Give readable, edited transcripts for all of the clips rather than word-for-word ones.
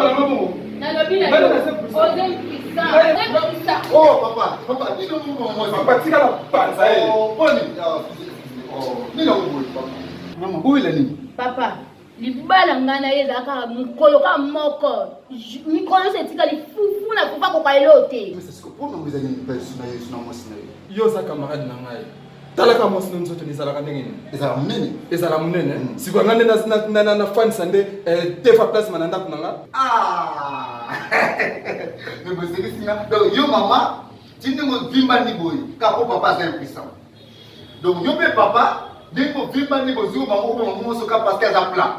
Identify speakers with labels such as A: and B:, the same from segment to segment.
A: Nalobi na yo, oza impuissant. Oza impuissant.
B: Oh papa, papa, nini omongo mama?
C: Papa tika na panza ye.
B: Oh, boni. Ah, oh, nini omongo papa? Mama, boyela nini?
A: Papa, libala ngai na ye ezala kaka mokolo kaka moko mikolo nyonso etikali fufu na fufu akoka elo te.
C: Yo oza camarade na ngai. Talaka mwasi no nzoto ezalaka ndenge nini?
B: Ezala monene.
C: Ezala monene. Mm. Sikoyo ngai nde nafanisa nde eh, tefa plasma na ndako na nga.
B: Ah! Mais bosekisi nga. Donc yo mama, ti ndenge ovimbani boye, kaka po papa aza impuissant. Donc yo mpe papa, ndenge ovimbani bozwi bango mpe bango nyonso kaka parce que aza plat.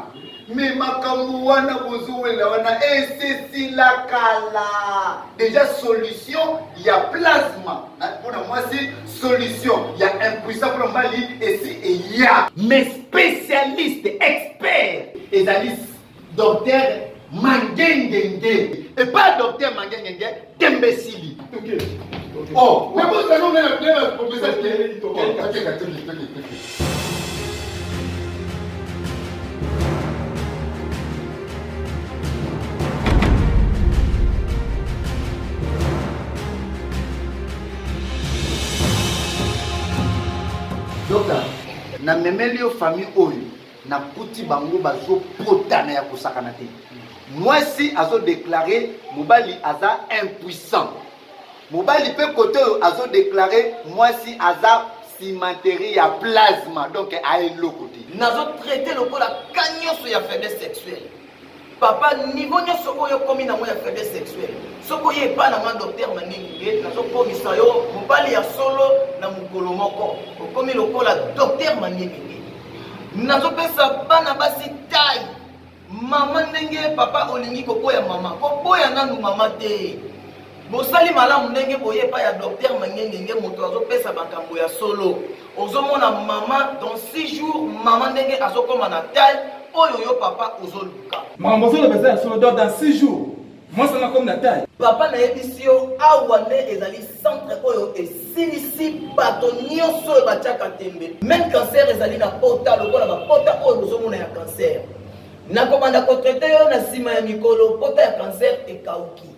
B: Mais makambo wana bozowelela wana esesila kala. Deja solution ya plasma mpona mwasi, solution ya impuissant mpona mobali esi eya. Mais spécialiste expert ezali docteur Mangengenge. Et pas docteur Mangengenge, Tembesili.
C: Okay.
B: Oh, mais vous allez nous donner professeur. Ok, ok, ok, ok. Docteur, namemeli yo famille oyo nakuti bango bazopotana ya kosakana te. Mwasi azodeklare mobali aza impuissant, mobali mpe kote oyo azodeklare mwasi aza cimenterie ya plasma, donc aeloko te.
D: Nazo traite lokola cas nyonso ya faiblesse sexuelle. Papa, niveau nyonso oyo okomi nango ya faiblesse sexuelle, soki oye epai na nga docteur Mangelinge, nazokomisa yo mobali ya solo na mokolo moko. Okomi lokola docteur Mangelinge. Nazopesa bana basi taille. Mama ndenge papa olingi koboya mama, koboya nanu mama te. Bosali malamu ndenge boye epai ya docteur Mangengenge, moto azopesa makambo ya solo. Ozomona mama dans 6 jours, mama ndenge azokoma na taille oyo yo papa ozoluka.
C: Makambo ozoloba eza ya solo, donc dans 6 jours mwasi wana akomi na taille.
D: Papa nayebisi yo awa nde ezali centre oyo esilisi bato nyonso oyo batiaka tembe. Meme cancer ezali na pota lokola bapota oyo bozomona ya cancer. Nakobanda kotraite yo na nsima ya mikolo pota ya cancer ekauki.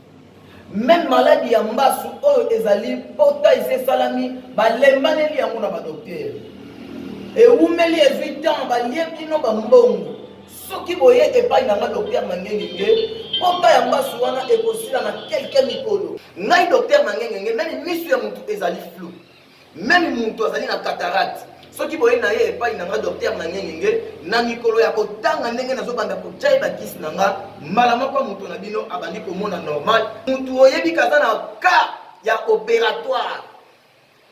D: Meme maladi ya mbasu oyo ezali pota esi esalami balembaneli yango na badoktere. Ewumeli ezwi temps balie bino bambongo. Soki boye epai na nga Docteur Mangengenge, pota ya mbasu wana ekosila na quelques mikolo. Ngai Docteur Mangengenge, meme misu ya mutu ezali flou, meme mutu azali na cataracte, soki boye na ye epai na nga Docteur Mangengenge, na mikolo ya kotanga ndenge nazobanda kotya ye bakisi na nga, mbala moko moto na bino abandi komona normal. Mutu oyebi kaza na cas ya operatoire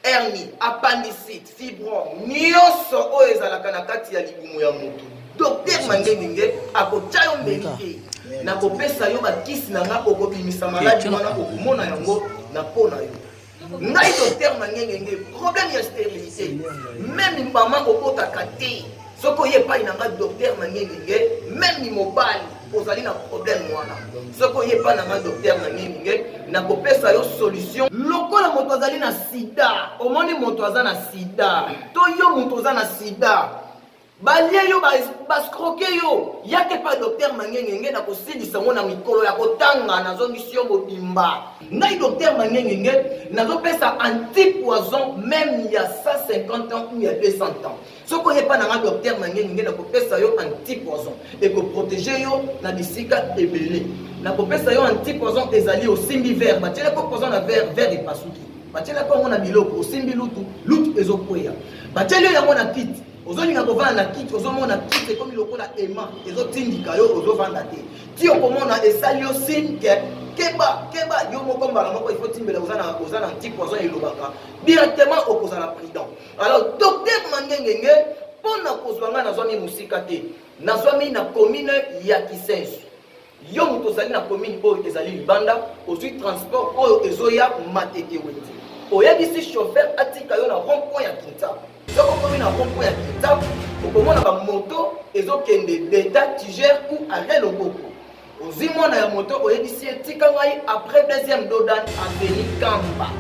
D: Hernie, appendicite, fibrome, nyonso oyo ezalaka na kati ya libumu ya motu, Docteur Mangengenge akotya yo mbeli te. Nakopesa yo bakisi na nga, okobimisa maladi wana, okomona yango na po na yo. Ngai Docteur Mangengenge, problème ya sterilité, meme mama obotaka te, soki oye epai na nga Docteur Mangengenge, meme mobali ozali na problème wana, soki oye epai na nga Docteur Mangengenge, nakopesa yo solution. Lokola moto azali na sida, omoni moto aza na sida to yo moto oza na sida, balie yo bascroke yo, yaka epai Docteur Mangengenge, nakosilisa yango na mikolo ya kotanga, nazongisi yo mobimba. Ngai Docteur Mangengenge nazopesa anti-poison meme ya 150 ans ou ya 200 ans. Soki oye epai na nga Docteur Mangengenge, nakopesa yo anti-poison, ekoprotege yo na bisika ebele. Nakopesa yo anti-poison ezali osimbi verre, batielaki poison na verre, verre epasuki. Batielaki yango na biloko, osimbi lutu, lutu ezokweya. Batieli yo yango na kiti, ozolinga kovanda na kiti, ozomona kiti ekomi lokola aimant, ezotindika yo, ozovanda te. Ti okomona esali yo signe ke keba keba, yo moko mbala moko il faut timbela, oza na anti-poison elobaka directement, okozala prudent. Alors Docteur Mangengenge, mpo na kozwa ngai nazwami mosika te, nazwami na commune ya Kisenso. Yo moto ozali na commune oyo ezali libanda, ozwi transport oyo ezoya Matete Wenze, oyebisi chauffeur atika yo na rond point ya Kinsaku. Soki okomi na rond point ya Kinsaku, okomona ba moto ezokende Beta, Tiger ou arrêt Loboko. Ozwi mwana ya moto oyebisi ye tika ngai après deuxième dodan avenue Kamba.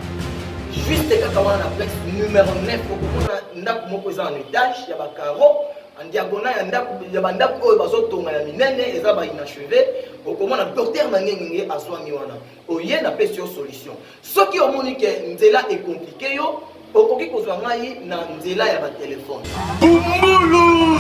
D: Juste kaka wana na plex numero 9 okomona ndako moko eza en étage ya ba carreaux. En diagonale ya ndako ya bandako oyo bazotonga ya minene eza ba inachevé, okomona docteur Mangengenge azwami wana. Oye, napesi yo solution. Soki omoni ke nzela ecompliquer yo, okoki kozwa ngai na nzela ya batelefone.
C: Bumbulu.